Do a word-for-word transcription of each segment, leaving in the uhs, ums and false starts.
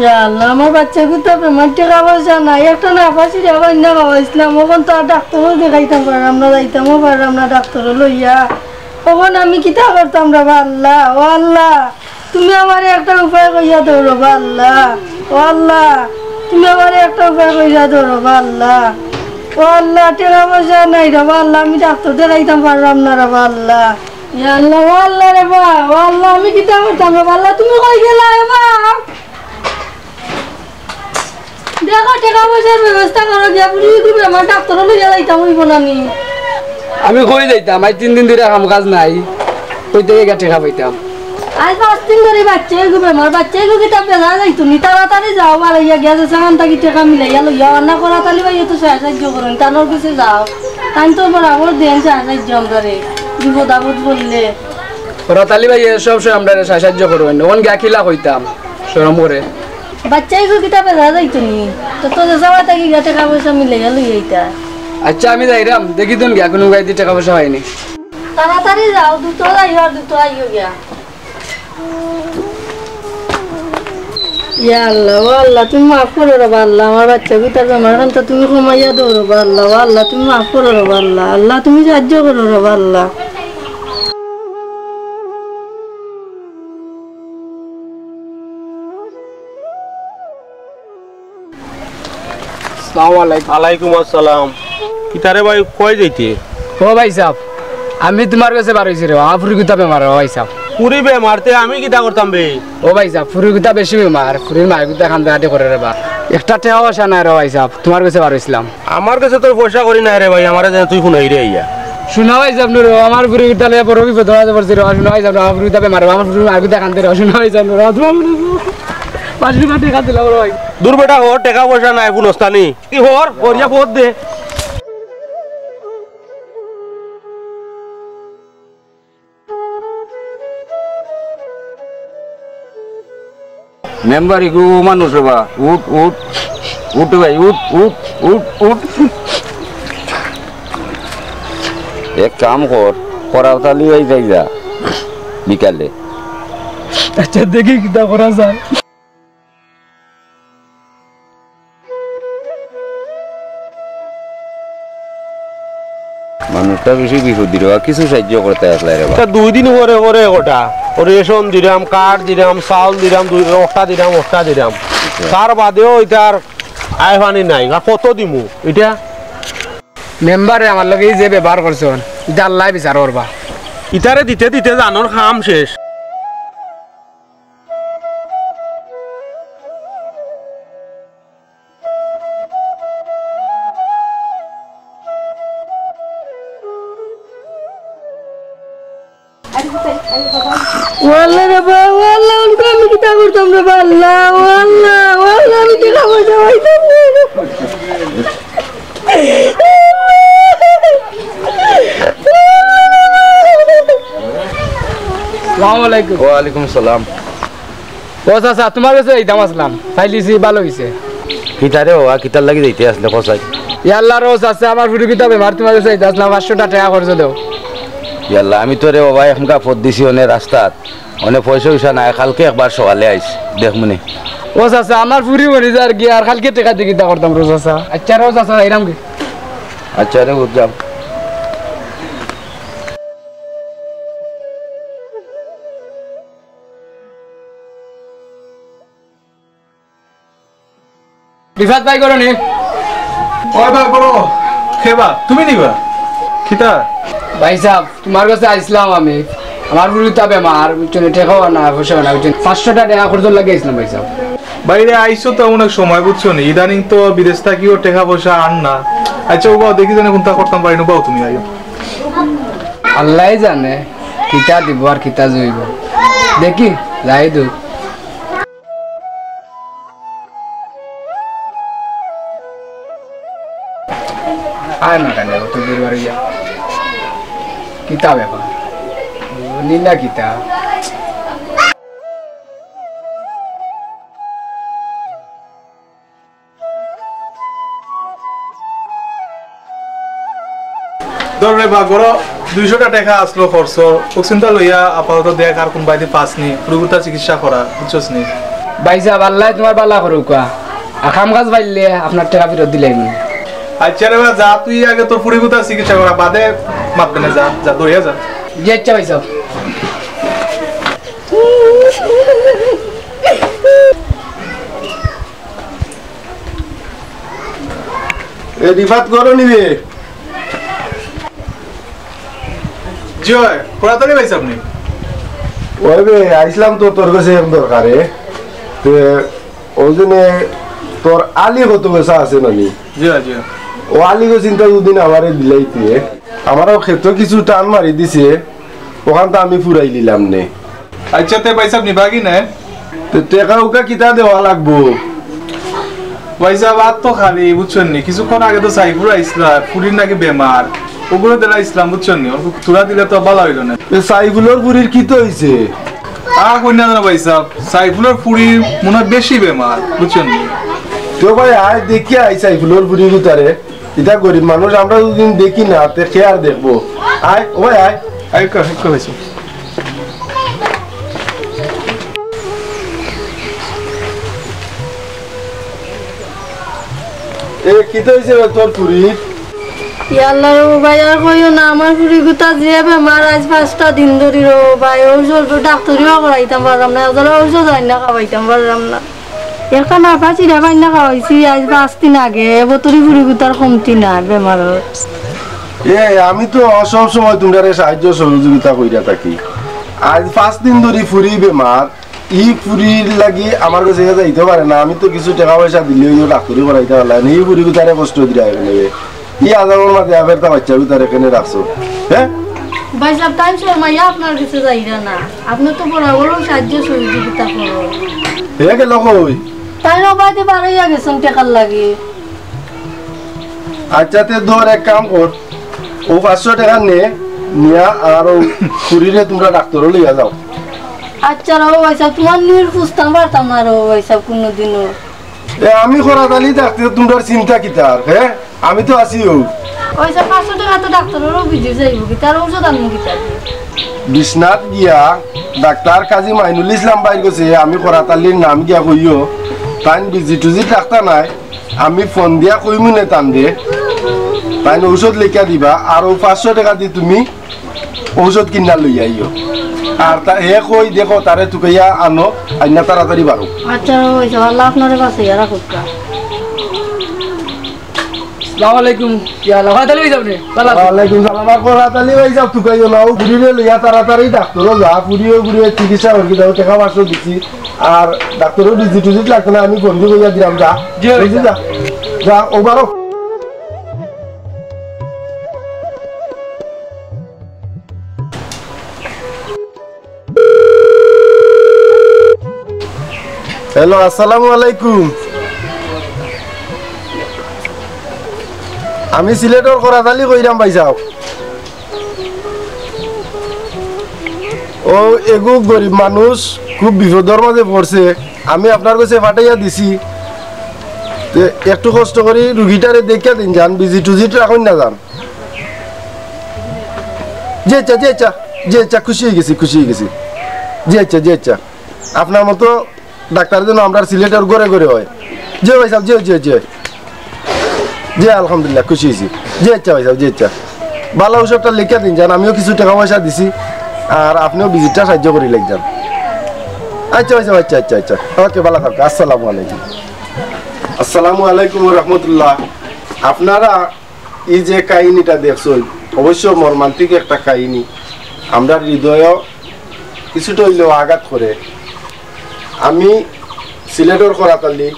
ইয়া আল্লাহ, আমার বাচ্চাগুতা বেমার, টেকা পয়সা নাই, একটা নাফা ছিড়া বান্না খাওয়াইছিলাম, অখন তো আর ডাক্তারও দেখাইতাম পারলাম না, যাইতামও পারলাম না ডাক্তারও লইয়া। অখন আমি কিতা করতাম রে বা আল্লাহ? ও আল্লাহ, তুমি আমারে একটা উপায় কইয়া দেও রে বা আল্লাহ। ও আল্লাহ, তুমি আমারে একটা উপায় কইয়া দেও রে বা আল্লাহ। ও আল্লাহ, টেকা পয়সা নাই রে বা আল্লাহ, আমি ডাক্তার দেখাইতাম পারলাম না রে বা আল্লাহ। ইয়া আল্লাহ, ও আল্লাহ রে বা, ও আল্লাহ, আমি কিতা করতাম রে বা আল্লাহ, তুমি কই গেলা রে বা? দেখো, টেকা পয়সার ব্যবস্থা করো গিয়া, বুড়ি খুব আমার ডাক্তারও লইয়া যাইতাম অইবো না নি। আমি কই যাইতাম, আজ তিন দিন ধরে কাম কাজ নাই, কই থাকি গিয়া টেকা পাইতাম? আজ পাঁচ দিন ধরে বাচ্চাইগু বেমার, বাচ্চাইগু কিতা বেলা যাইতো নি, তাড়াতাড়ি যাও, বাড়াইয়া গিয়া যে সামান থাকি টেকা মিলাইয়া লইয়া আনা করা, তালি ভাই তো সাহায্য করুন, তানোর কাছে যাও, তাই তো বরাবর দেন সাহায্য আমরারে, বিপদ আপদ বললে। ওরা তালি ভাই সব সময় আমরারে সাহায্য করুন, অখন গিয়া কিলা কইতাম, শরম করে। বাচ্চাইগু কিতা বেলা যাইতো নি? তো তো যাওয়া থাকি গিয়া টেকা পয়সা মিলাইয়া লই আইতা। আচ্ছা, আমি যাইরাম, দেখি তুন গিয়া কুনু গাইদি টেকা পয়সা পাইনি। তাড়াতাড়ি যাও, দ্রুত যাইও আর দ্রুত আইও গিয়া। ইয়া আল্লাহ, ও আল্লাহ, তুমি মাফ করো রে বা আল্লাহ, আমার বাচ্চাগুতার বেমার অখন তো তুমি কমাইয়া দেও রে বা আল্লাহ, ও আল্লাহ, তুমি মাফ করো রে বা আল্লাহ, আল্লাহ, তুমি সাহায্য করো রে বা আল্লাহ। আসসালামু আলাইকুম। আলাইকুম আসসালাম। কিতারে ভাই, কই যাইতে? ও ভাইসাব, আমি তুমার গেছে বার অইছি রে, আমার ফুরিগুতা বেমার রে ভাইসাব। ফুরি বেমার তে আমি কিতা করতাম বে? ও ভাইসাব, ফুরিগুতা বেশি বেমার, ফুরির মায়েগুতা কান্দাকাটি করে রে বা। একটা টেকা পয়সা নাই রে ভাইসাব, তুমার গেছে বার অইছিলাম। আমার গেছে তোর পয়সা কড়ি নাই রে ভাই, আমারে যেন তুই হুনাইরে আইয়া। হুনো ভাইসাব নুরু, আমার ফুরিগুতা লইয়া বড় বিপদো পড়ছি রে, হুনো ভাইসাব নুরু, আমার ফুরিগুতা বেমার রে, আমার ফুরির মায়েগুতা কান্দে রে, হুনো ভাইসাব নুরু, তুমার পাঁচশো টেকা দিলাম রে ভাই। দূর বেটা, হর টেকা পয়সা নাই, হুনস্তানি। কি হর, হরিয়া পথ দে। মেম্বার ইগু মানুষ রে বা, উঠ, উঠ, উঠ ভাই, উঠ, উঠ, উঠ, উঠ। এক কাম কর, করাতালি ভাই যাই যা বিকালে। আচ্ছা, দেখি কিতা করা যায়। মানুষটা বেশি বিপদি রে বা, কিছু সাহায্য করতে আসলে রে বা। তা দুই দিন পরে পরে ওটা, ও রেশন দিলাম, কার্ড দিলাম, চাউল দিলাম, দুই, ওটা দিলাম, ওটা দিলাম। আচ্ছা। তার বাদেও ইতার আয় পানি নাই। আর কত দিমু ইটা? মেম্বারে আমার লগে এই যে ব্যবহার করছইন, ইটা আল্লায় বিচার করবা। ইতারে দিতে দিতে জানর কাম শেষ। ও আল্লাহ রে বা, ও আল্লাহ, অখন আমি কিতা করতাম রে বা আল্লাহ, ও আল্লাহ, ও আল্লাহ, আমি কিতা করতাম, আইতাম না। আসসালামু আলাইকুম। ওয়ালাইকুম সালাম। ও চাচা, তুমার গেছে যাইতাম আছলাম, পাইলিছি, ভালা অইছে। কিতারে বাবা, কিতার লাগি যাইতে আছলে, কও চাই? ইয়াল্লা রে, ও চাচা, আমার ফুরিগুতা বেমার, তুমার গেছে যাইতাম আছলাম, পাঁচশোটা টেকা কর্জ দেও। ইয়াল্লা, আমি তো রে বাবা এখনকা পথ দিছি অনে রাস্তাত, অনে পয়সা-উইসা নাই, কাইলকে একবার সকালে আইস, দেখমুনে। ও চাচা, আমার ফুরি মরি যার গি, আর কাইলকে টেকা দি কিতা করতাম রে চাচা? আইচ্ছা রে ও চাচা, আইরাম গি। আইচ্ছা রে, বুঝলাম। রিফাত ভাই, ঘরো নি? ওই ভাই, বড়। কে বা? তুমি নি বা? কিতা? ভাইসাব, তুমার গেছে আইছলাম আমি। আমার ফুরিগুতা বেমার, বুঝছো নি? টেকাও নাই, পয়সাও নাই, বুঝছো নি? পাঁচশোটা টেকা কর্জর লাগি আইছলাম, ভাইসাব। ভাইরে, আইছো তো অনেক সময়, বুঝছো নি? ইদানিং তো বিদেশ থাকিও টেকা-পয়সা আন না। আইচ্ছা, উবাও, দেখি জানি কুনতা করতাম পারি, উবাও তুমি আইও। আল্লায় জানে, কিতা দিবো আর কিতা জইবো। দেখি, যাই দু। আয় না কেনে, অত দূর বাড়ি যা। কিতা ব্যাপার? নীলা কিতা? ধর রে বা, ঘরো দুইশোটা টেকা আছলো খরচ, অউ চিন্তা লইয়া আপাতত দেখ আর কুনবায়দি পাস নি, ফুরিগুতার চিকিৎসা করা, বুঝছস নি? ভাইসাব, আল্লায় তুমার ভালা করউক্কা। আর কাম কাজ পাইলে আপনার টেকা ফিরত দিলাইমু। আইচ্ছা রে বা, যা তুই আগে তোর ফুড়িগুতার চিকিৎসা করা, বাদে মাতবে নে, যা, যা, দৌড়িয়া যা। জি আইচ্ছা ভাইসাব। এ রিফাত, ঘরো নিবে? জি অয়, পড়াতালি পাইছে আপনি? ওই বে, আইছলাম তো তোর গেছে এক দরকারে। তে, ওই জন্যে তোর আলী কত পয়সা আছে নানি? জি অয়, জি অয়। ও আলী গো চিন্তা দুদিন আমারে দিলাইতে। আমারও খেতো কিছু টান মারি দিছে, ওখান তো আমি ফুরাই দিলাম নে। আইচ্ছা, তে ভাইসাব নিবাগি না? তে টেকা উকা কিতা দেওয়া লাগবো? ভাইসাব, আর তো খালি, বুঝছইন নি? কিছুক্ষণ আগে তো সাইফুল আইছলা, ফুড়ির নাকি বেমার। ওগুলো দিলা ইসলাম, বুঝছইন নি? ওর থুড়া দিলে তো ভালা অইলো না। এ সাইফুলর ফুড়ির কিতা অইছে? আর কইন না ভাইসাব, সাইফুলর ফুড়ির মনে অয় বেশি বেমার, বুঝছইন নি? তো ভাই, আয় দেখি আয় সাইফুলর ফুড়িগুতারে। ইতা গরিব মানুষ, আমরা দুদিন দেখি না, তে কে আর দেখবো? আয়, ও ভাই, আয়। আয়, ক-, ক-, কইছো। এ, কিতা অইছে রে তোর ফুড়ির? ইয়াল্লা রে ভাই, আর কইও না, আমার ফুড়িগুতা যে বেমার, আইজ পাঁচটা দিন ধরি রে ভাই, ঔষধ ডাক্তারিও করাইতাম পারলাম না, এগুলা ঔষধ আইনা খাওয়াইতাম পারলাম না। একটা নাপা চিরা বাইন্না খাওয়াইছি আইজ পাঁচ দিন আগে, এবতরি ফুড়িগুতার কমতি নাই বেমারর। এ, আমি তো সব সময় তুমরারে সাহায্য সহযোগিতা কইরা থাকি। আইজ পাঁচ দিন ধরি ফুড়ি বেমার, ই ফুড়ির লাগি আমার গেছে যাইতে পারে না। আমি তো কিছু টেকা পয়সা দিলে অইও ডাক্তারি করাইতা পারলাম না, ই ফুড়িগুতারে কষ্ট দিরা এখানে। ই আজাবর মাঝে আবার তা বাচ্চাগুতারে কেনে রাখছো, হে? ভাইসাব, তাইন শর্মাইয়া আপনার গেছে যাইরা না। আপনে তো বরাবরউ সাহায্য সহযোগিতা করইন। হে গেল কই? তাইন অবায়দি বারইয়া গেছইন টেকার লাগি। আইচ্ছা, তে ধর এক কাম কর, অউ পাঁচশো টেকা নে, নিয়া আর অউ ফুড়িরে তুমরা ডাক্তারো লইয়া যাও। আইচ্ছা রে ভাইসাব, তুমার নির খুজতাম পারতাম না রে ভাইসাব কুনুদিনও। এ, আমি করাত আলি থাকতে তুমরার চিন্তা কিতার, হে? আমি তো আছি অউ। অউ যে পাঁচশো টেকা তো ডাক্তারর ভিজিট যাইবো, কিতার ঔষধ আনমু কিতা দি? বিশ্বনাথ গিয়া ডাক্তার কাজী মাইনুল ইসলাম ভাইর গেছে আমি করাত আলির নাম গিয়া কইও, তাইন ভিজিট টিজিট রাখতা নায়, আমি ফোন দিয়া কইমু নে তানরে, তাইন ঔষধ লেখিয়া দিবা, আর অউ পাঁচশো টেকা দি তুমি ঔষধ কিনা লইয়া আইও। আর তা, হে কই দেখো, তারে তুকাইয়া আনো, আইনা তাড়াতাড়ি বারো। আইচ্ছা, অইছে, আল্লায় আপনারে বাঁচাইয়া রাখউক্কা। আসসালামু আলাইকুম। ইয়া আল্লাহ, করাত আলি ভাইসাব রে? ভালা আছো? ওয়ালাইকুম সালাম। আর করাত আলি ভাইসাব, তুকাইও না, অউ ফুড়িরে লইয়া তাড়াতাড়ি ডাক্তারো যা, ফুড়িও ফুড়িয়ে চিকিৎসা করি দাও, টেকা পাঁচশো দিছি। আর ডাক্তারর ভিজিট টিজিট লাগতো না, আমি ফোন দি কইয়া দিলাম, যা। জি, বুঝলি, যা। যা, অউ বারো। হ্যালো, আসসালামু আলাইকুম। আমি সিলেটর করাত আলি কইরাম ভাইসাব। অউ এগু গরিব মানুষ খুব বিপদর মাঝে পড়ছে, আমি আপনার গেছে পাঠাইয়া দিছি। তে একটু কষ্ট করি রুগীটারে দেখিয়া দিন যান, ভিজিট টিজিট রাখইন না যান। জি আইচ্ছা, জি আইচ্ছা, জি আইচ্ছা, খুশি অইগেছি, খুশি অইগেছি। জি আইচ্ছা, জি আইচ্ছা, আপনার মতো ডাক্তার যেন আমরার সিলেটর ঘরে ঘরে অয়। জি ভাইসাব, জি, জি, জি। জি, আলহামদুলিল্লাহ, খুশি অইছি। জি আইচ্ছা ভাইসাব, জি আইচ্ছা। ভালা ঔষধটা লেখিয়া দিন যান, আমিও কিছু টেকা পয়সা দিছি, আর আপনেও ভিজিটটা সাহায্য করি লাইক যান। আইচ্ছা ভাইসাব, আইচ্ছা, আইচ্ছা, আইচ্ছা। ওকে, ভালা থাকউক্কা। আসসালামু আলাইকুম। আসসালামু আলাইকুম ওয়া রাহমাতুল্লাহ। আপনারা ই যে কাহিনীটা দেখছইন, অবশ্য মর্মান্তিক একটা কাহিনী। আমরার হৃদয়ও কিছুটা অইলেও আঘাত করে। আমি সিলেটর করাত আলি,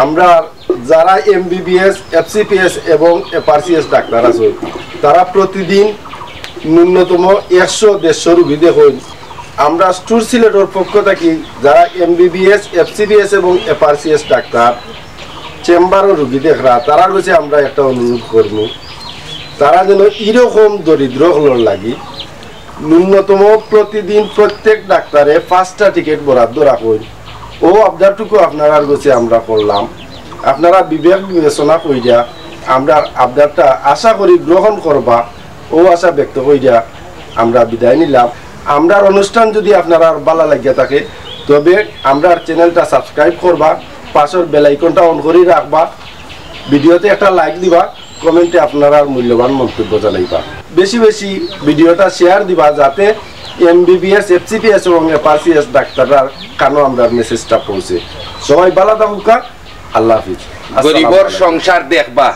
আমরার যারা এমবিবিএস, এফসিপিএস এবং এফআরসিএস ডাক্তার আছে, তারা প্রতিদিন ন্যূনতম একশো দেড়শো রুগী দেখইন। আমরা স্টুর সিলেটর পক্ষ থাকি যারা এমবিবিএস, এফসিবিএস এবং এফআরসিএস ডাক্তার চেম্বারো রুগী দেখরা, তারার গেছে আমরা একটা অনুরোধ করমু, তারা যেন ইরকম দরিদ্র অকলর লাগি ন্যূনতম প্রতিদিন প্রত্যেক ডাক্তারে পাঁচটা টিকিট বরাদ্দ রাখইন। অউ আবদারটুকু আপনারার গেছে আমরা করলাম। আপনারা বিবেক বিবেচনা কইরা আমরার আবদারটা আশা করি গ্রহণ করবা, অউ আশা ব্যক্ত কইরা আমরা বিদায় নিলাম। আমরার অনুষ্ঠান যদি আপনারার ভালা লাগিয়া থাকে, তবে আমরার চ্যানেলটা সাবস্ক্রাইব করবা, পাশর বেল আইকনটা অন করি রাখবা, ভিডিওতে একটা লাইক দিবা, কমেন্টে আপনারার মূল্যবান মন্তব্য জানাইবা। বেশি বেশি ভিডিওটা শেয়ার দিবা, যাতে এমবিবিএস, এফসিপিএস এবং এফআরসিএস ডাক্তাররার কানো আমরার মেসেজটা পৌঁছে। সবাই ভালা থাকুক্কা। আল্লাহ হাফিজ। আসসালামু গরিবর আলাইকুম। সংসার দেখবা।